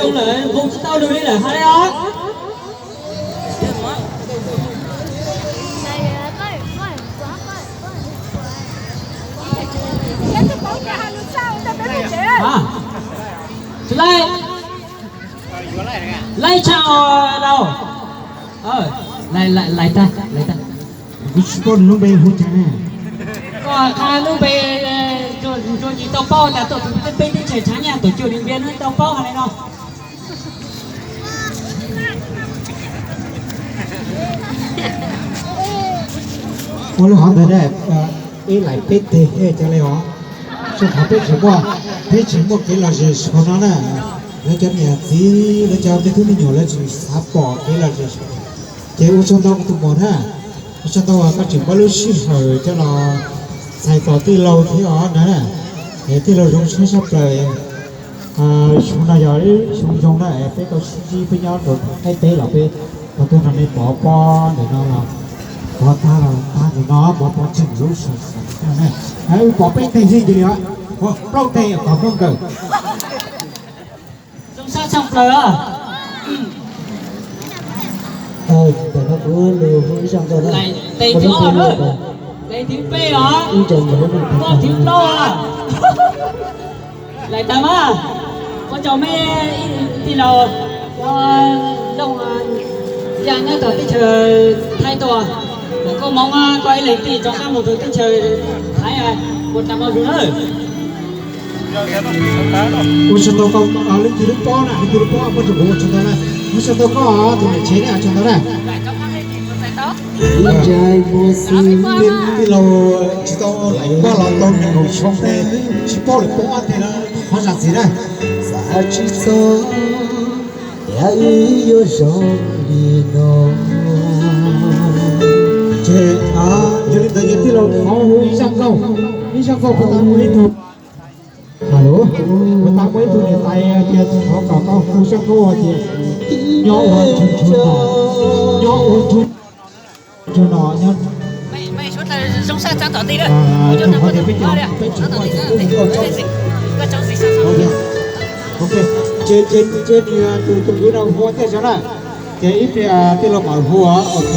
Zoo lawm, hu tsis tau lus li lawm, hais li os. Hais, laij, laij tshaj os lauj. Lais, lais tag, lais tag. Kuv tsis paub nws lub npe hu cas ne. Koj qha lub npe, ntsuag tsis tau paub tas tuaj peb teb chaws tshav nyaj tuaj cuag li npe no tau paub hais li no. Ua li hov ntawd na, ib lais peb teg ua cas li os. Soj qhov peb tseem muaj, peb tseem muaj kev lom zem saum no na. Lawv cov niam txiv, lawv cov me tub me nyuam lawv tseem xav pom kev lom zem saum. Ces ua tsaug ntau kuv tus muam na, ua tsaug ntau uas koj tseem muab lub sij hawm coj los txhais tos tij laug thiab os na. Es tij laug zoo siab tshaj plaws. Xyoo no yog ib xyoo zoo na, peb tau sib ntsib peb nyob rau qaib teb los peb ua tuaj nrog nej pov pob ntawm no los pov tag los tag ntawm no, pov pob tseem lub sij hawm na. Wb pov peb teg xwb cia li os, plaub teg kom muaj nkawm. Zoo sab tshaj plaws os. Ntawm no kuv lus hu ib zaj nkauj na. Lais thib ob na, lais thib peb os, ib zaj nkauj thib plaub os. Lais tag mas, ua tsaug mej tij laug Looj Yaj nyob tom teb chaws Thaib tuaj, koj Hmoob koj ib leeg tij rov qab mus rau teb chaws Thaib, ua tsaug ntau zuj na. Ua tsaug ntau koj, leej twg lub pob na, leej twg lub pob muab rau kuv ua tsaug ntau na. Ua tsaug ntau koj tus niam tsev na, ua tsaug ntau na. Tij laug tsis tau lais pob los tau nees nkaum xyoo tes, tsis paub lawm pob ob teg no qhov zam txim na. Xav tsis txog tias wb yuav zoo li no. Ces yog li ntawd ces tij laug thov hu ib zaj nkauj, ib zaj nkauj puas tas muaj ib tug, puas tas muaj ib tug niam tais tias thov kom koj hu zaj nkauj tias nyob ua ntsug ntsug no, nyob ua ntsug ntsug no nyob. Ces qhov tias peb cov, peb tseem muaj cov tub hluas tau tso. Ok, ces, ces, ces tus, tus kwv no hu tiaj zog na. Ces ib pliag tij laug mam hu, ok.